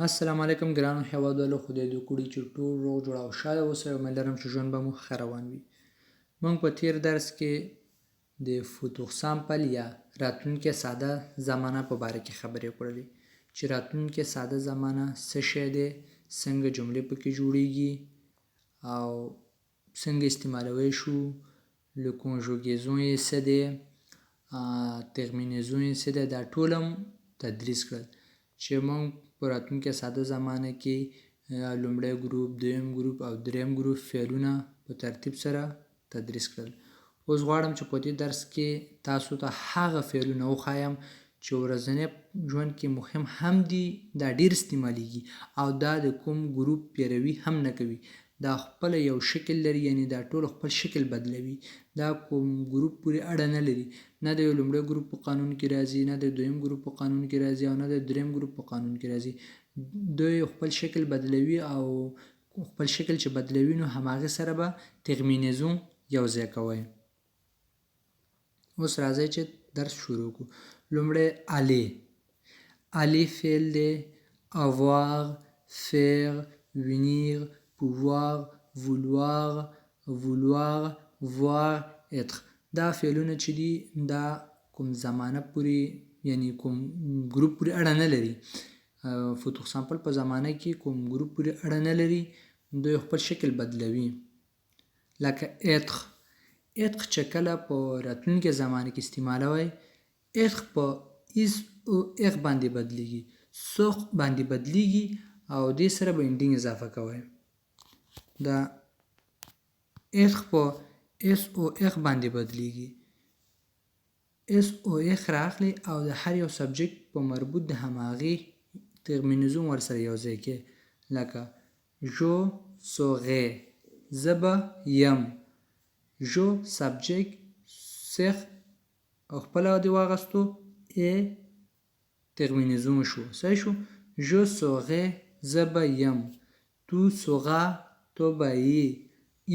السلام علیکم ګرانو هیوادوالو، خدای دې وکړي چې ټول روغ جوړ او ښاده اوسئ او امید لرم چې ژوند به مو ښه روان وي. موږ په تیر درس کې د futur simple یا راتلونکې ساده زمانه په باره کې خبرې وکړلې چې راتلونکې ساده زمانه څه شی دی، څنګه جملې پکې جوړیږي او څنګه استعمالوی شو، le conjugaison یې څه دی، terminaison یې څه دی، دا ټول هم تدریس کړل چې موږ په راتلونکې ساده زمانه کې لومړی ګروپ، دویم ګروپ او دریم ګروپ فعلونه په ترتیب سره تدریس کړل. اوس غواړم چې په دې درس کې تاسو ته هغه فعلونه وښایم چې ورځنی ژوند کې مهم هم دي، دا ډیر استعمالیږي او دا د کوم ګروپ پیروي هم نه کوي، دا خپله یو شکل لري، یعنی دا ټول خپل شکل بدلوي، دا کوم ګروپ پورې اړه نه لري، نه د یو لومړی ګروپ په قانون کې راځي، نه د دویم ګروپ په قانون کې راځي او نه د دریم ګروپ په قانون کې راځي. دوی خپل شکل بدلوي او خپل شکل چې بدلوي نو هماغې سره به terminaison یو ځای کوي. اوس راځئ چې درس شروع کړو. لومړی aller. Aller فعل دی، avoir، faire، venir، pouvoir، vouloir، vouloir، voir، être. دا فعلونه چې دي دا کوم زمانه پورې یعنی کوم ګروپ پورې اړه نه لري. futur simple په زمانه کې کوم ګروپ پورې اړه نه لري، دوی خپل شکل بدلوي. لکه être. Être چې کله په راتلونکې زمانه کې استعمالوي، être په s e r باندې بدلیږي، سوخ باندې بدلیږي او دې سره به ending اضافه کوي. دا être په s e r باندې بدلیږي، s e r راخلي او د هر یو subject په مربوط د هماغې terminaison ورسره یو ځای کې، لکه je serai، زه به یم. Je subject، ser خپله دې واغستو، ai terminaison شو، صحیح شو. Je serai، زه به یم. Tu seras، ته به یې.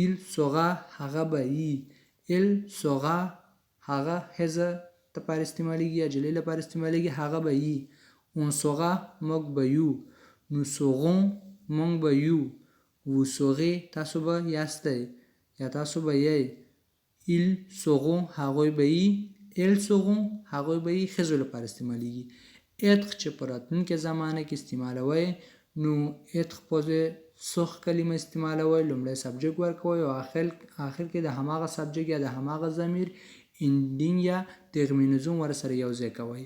Il sera، هغه به یي. Elle sera، هغه ښځه لپاره استعمالیږي یا جلۍ لپاره استعمالیږي، هغه به یي. On sera، موږ به یو. Nous serons، موږ به یو. Vous serez، تاسو به یاستئ یا تاسو به یئ. Ils seront، هغوی به یي. Elles seront، هغوی به یي، ښځو لپاره استعمالیږي. Être چې په راتلونکې زمانه کې استعمالوئ نو être په ځای ser کلمه استعمالوئ، لومړی subject ورکوئ او آخر کې د هماغه subject یا د هماغه ضمیر ending یا terminaison ورسره یو ځای کوئ.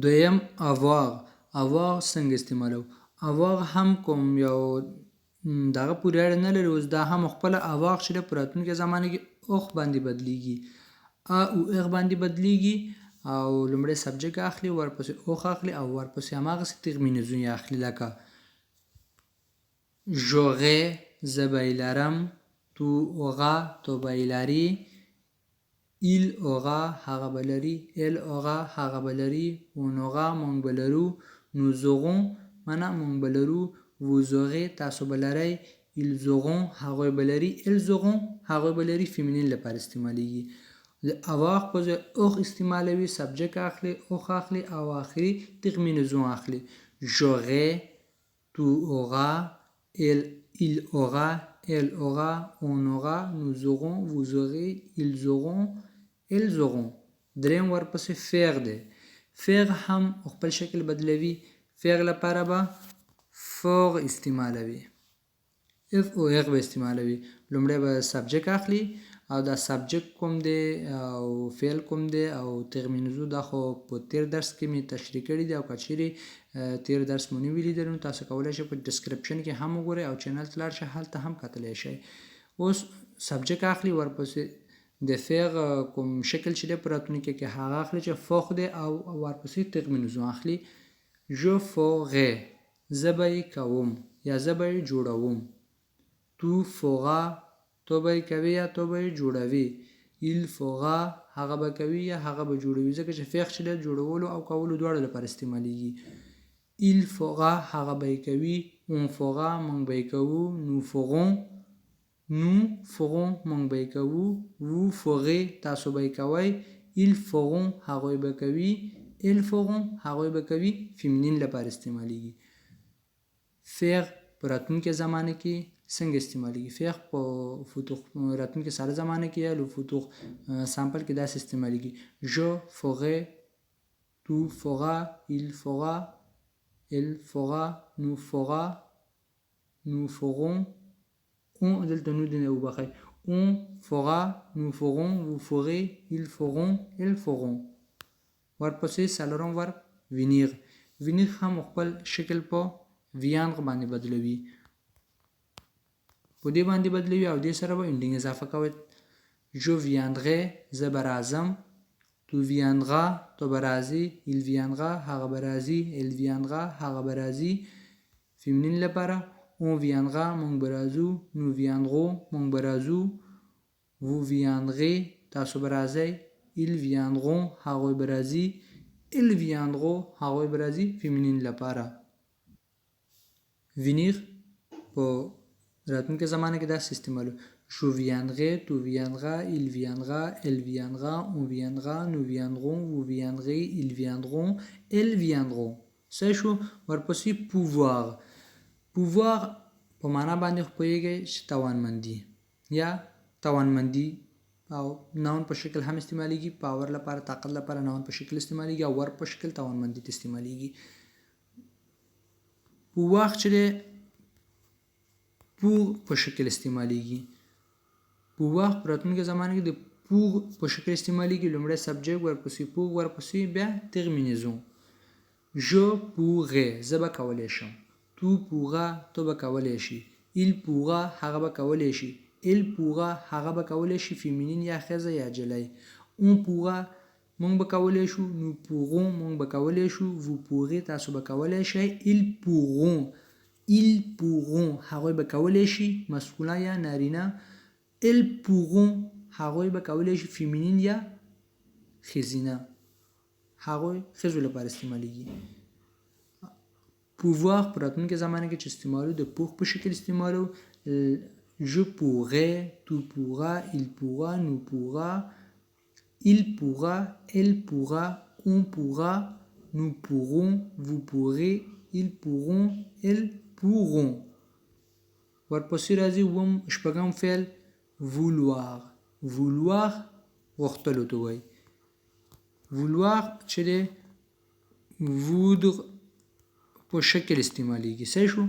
دویم avoir. Avoir څنګه استعمالو؟ Avoir هم کوم یو دغه پورې اړه نه لري. اوس دا هم خپله avoir چې ده په راتلونکې زمانه کې auch باندې بدلیږي، a u r باندې بدلیږي او لومړی subject اخلي، ورپسې auch اخلي او ورپسې هماغسې terminaison یې اخلي، لکه j'aurai، زه به یې لرم. Tu auras، ته به یې لرې. Il aura، هغه به لري. Elle aura، هغه به لري. On aura، مونږ به لرو. Nous aurons، معنا مونږ به لرو. Vous aurez، تاسو به لرئ. Ils auront، هغوی به لري. Elles auront، هغوی به لري، féminin لپاره استعمالیږي. د avoir په ځای auch استعمالوي، subject اخلي، auch اخلي او آخري terminaison اخلي. J'aurai، tu auras، elle، il aura، elle aura، on aura، nous aurons، vous aurez، ils auront، elles auront. دریم ورپسې faire دی. Faire هم خپل شکل بدلوي. Faire لپاره به fer استعمالوي، f e r به استعمالوي. لومړی به subject اخلي او دا subject کوم دی او فعل کوم دی او terminaison، دا خو په تیر درس کې مې تشریح کړی دی او که چیرې تیر درس مو نه وي لیدلی نو تاسو کولی شئ په description کې هم وګورئ او channel ته لاړ شئ، هلته هم کتلی شئ. اوس subject اخلي، ورپسې د faire کوم شکل چې دی په راتلونکي کې هغه اخلي چې fer دی او ورپسې terminaison اخلي. Je ferai، زه به یې کوم یا زه به یې جوړوم. Tu feras، ته به یې کوې یا ته به یې جوړوې. Il fera، هغه به کوي یا هغه به جوړوي، ځکه چې faire چې دی جوړولو او کولو دواړو لپاره استعمالیږي. Il fera، هغه به یې کوي. On fera، موږ به یې کوو. Nous ferons، nous ferons، موږ به یې کوو. Vous ferez، تاسو به یې کوئ. Ils feront، هغوی به کوي. Elles feront هغوی به کوي فیمینین لپاره استعمالیږي. Faire په راتلونکې زمانه کې څنګه استعمالیږي؟ Faire په futur راتلونکې ساده زمانه کې یا le futur simple کې داسې استعمالیږي: je ferai، tu feras، il fera، elle fera، nous fera، nous ferons، on دلته nous دې نه وبخښئ، on fera، nous ferons، vous ferez، ils feront، elles feront. ورپسې څلورم verbe venir. Venir هم خپل شکل په viendre باندې بدلوي، په دې باندې بدلوي او دې سره به ending اضافه کوي. Je viendrai، زه به راځم. Tu viendras، ته به راځې. Il viendra، هغه به راځي. Elle viendra، هغه به راځي féminin لپاره. On viendra، مونږ به راځو. Nous viendrons، مونږ به راځو. Vous viendrez، تاسو به راځئ. Ils viendront، هغوی به راځي. Elles viendront، هغوی به راځي féminin لپاره. Venir په راتلونکې زمانه کې داسې استعمالو: je viendrai، tu viendras، il viendra، elle viendra، on viendra، nous viendrons، vous viendrez، ils viendront، elles viendront. صحیح شو. ورپسې pouvoir. Pouvoir په معنا باندې خو پوهېږئ چې توانمندي یا توانمندي او noun په شکل هم استعمالیږي. Power لپاره، طاقت لپاره noun په شکل استعمالیږي او verb په شکل توانمندي ته استعمالیږي. Pouvoir چې دی pour په شکل استعمالیږي. Pouvoir په راتلونکې زمانه کې د pour په شکل استعمالیږي. لومړی subject، ورپسې pour، ورپسې بیا terminaison. Je pourrai، زه به کولی شم. Tu pourras، ته به کولی شي. Il pourra، هغه به کولی شي. Elle pourra، هغه به کولی شي féminin یا ښځه یا جلی. On pourra، مونږ به کولی شو. Nous pourrons، مونږ به کولی شو. Vous pourrez، تاسو به کولی شئ. Ils pourront، ils pourront، هغوی به کولی شي masculin یا نارینه. Elles pourront، هغوی به کولی شي féminin یا ښځینه، هغوی ښځو لپاره استعمالیږي. Pouvoir په راتلونکې زمانه کې چې استعمالو د pour په شکل استعمالو: je pourrai، tu pourras، il pourra، nous pourra، il pourra، elle pourra، on pourra، nous pourrons، vous pourrez، ils pourront، elles pourront. ورپسې راځي اووم شپږم فعل vouloir. Vouloir غوښتلو ته وایي. Vouloir چې دی voudre په شکل استعمالیږي. صحیح شو.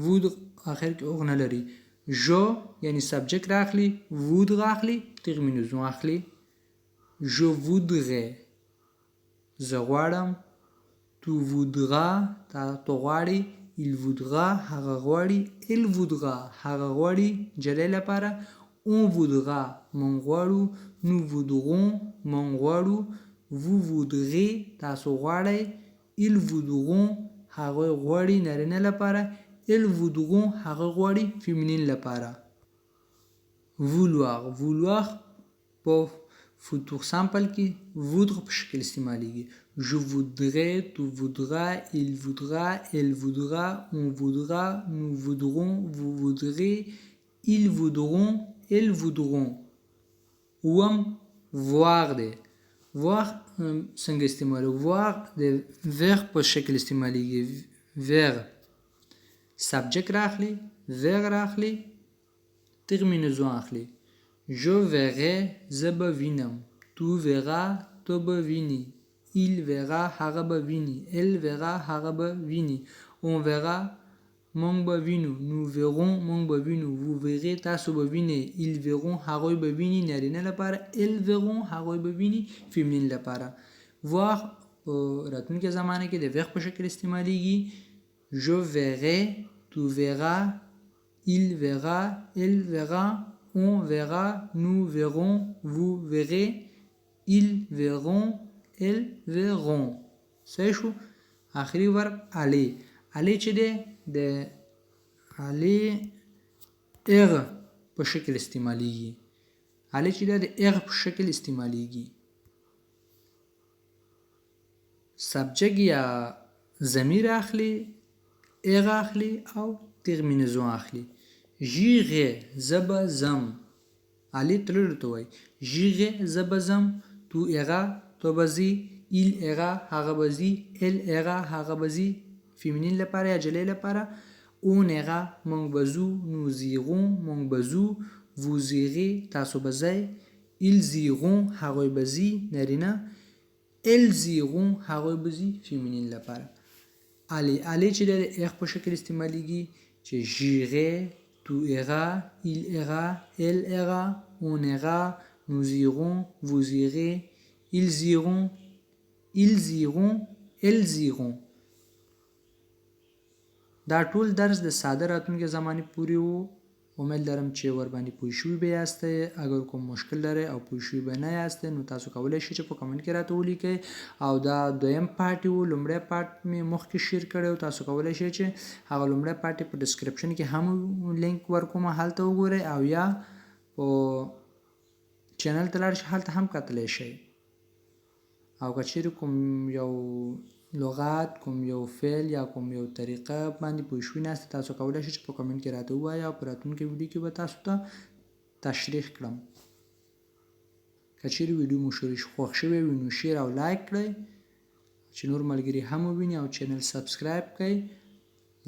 Voudre اخر کې r نه لري. Je یعنی subject راخلي، voudre اخلي، terminaison اخلي. Je voudrais، زه غواړم. Tu voudras، تا ته غواړي. Il voudra، هغه غواړي. Elle voudra، هغه غواړي جلی لپاره. On voudra، مونږ غواړو. Nous voudrons، مونږ غواړو. Vous voudrez، تاسو غواړئ. Ils voudront، هغوی غواړي نارینه لپاره. Elles voudront، هغه غواړي féminin لپاره. Vouloir. Vouloir په futur simple کې voudre په شکل استعمالیږي: je voudrais، tu voudras، il voudra، elle voudra، on voudra، nous voudrons، vous voudrez، ils voudront، elles voudront. اووم voir دی. Voir څنګه استعمالو؟ Voir د verre په شکل استعمالیږي. Verre subject راخلي، verre راخلي، terminaison اخلي. Je verrai، زه به وینم. Tu verras، ته به ویني. Il verra، هغه به ویني. Elle verra، هغه به ویني. On verra، مونږ به وینو. Nous verrons، مونږ به وینو. Vous verrez، تاسو به وینئ. Ils verront، هغوی به ویني نارینه لپاره. Elles verront، هغوی به ویني féminin لپاره. Voir په راتلونکې زمانه کې د verre په شکل استعمالیږي: je verrai، tu verras، il verra، elle verra، on verra، nous verrons، vous verrez، ils verront، elles verront. صحیح شو. آخري verbe aller. Aller چې دی د aller ir په شکل استعمالیږي. Aller چې دی د ir په شکل استعمالیږي. Subject یا ضمیر اخلي، ir اخلي او terminaison اخلي. J'irai، زه به ځم. Aller تللو ته وایي. J'irai، زه به ځم. Tu iras، ته به ځې. il ira هغه به ځي، elle ira هغه به ځي، فیمینین لپاره یا جلۍ لپاره. On ira مونږ به ځو، nous irons مونږ به ځو، vous irez تاسو به ځئ، ils iront هغوی به ځي نارینه، elles iront هغوی به ځي فیمینین لپاره. aller، aller چې د ir په شکل استعمالیږي چې j'irai، tu iras، il ira، elle ira، on ira، nous irons، vous irez، ils iront، elles iront، elles iront. دا ټول درس د ساده راتلونکي زمانې پورې وو. امید لرم چې ورباندې پوه شوي به یاستئ. اګر کوم مشکل لرئ او پوه شوي به نه یاستئ نو تاسو کولی شئ چې په کمنټ کې راته ولیکئ. او دا دویم پارټ وو، لومړی پارټ مې مخکې شیر کړی و. تاسو کولی شئ چې هغه لومړی پارټ په ډسکرپشن کې هم لینک ورکوم، هلته وګورئ، او یا په چینل ته لاړ شئ هلته هم کتلی شئ. او که چیرې کوم یو لغت، کوم یو فعل یا کوم یو طریقه باندې پوه شوي نه یاست، تاسو کولی شئ چې په کمنټ کې راته ووایئ او په راتلونکې ویډیو کې به تاسو ته تشریح کړم. که چیرې ویډیو مو خوښ شوی وي نو شیر او لایک کړئ چې نور ملګري هم وویني، او چینل سبسکرایب کړئ،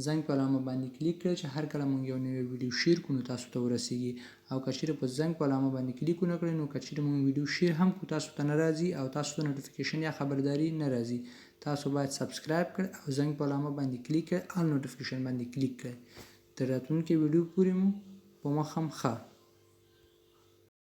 زنګ په علامه باندې کلیک کړئ چې هر کله موږ یو نوی ویډیو شیر کړو نو تاسو ته ورسیږي. او که چیرې په زنګ په علامه باندې کلیک ونه کړئ نو که چیرې موږ ویډیو شیر هم کړو تاسو ته نه راځي او تاسو ته نوټیفیکیشن یا خبرداری نه راځي. تاسو باید سبسکرایب کړئ او زنګ په علامه باندې کلیک کړئ، آل نوټیفیکیشن باندې کلیک کړئ. تر راتلونکې ویډیو پورې مو په مخه ښه.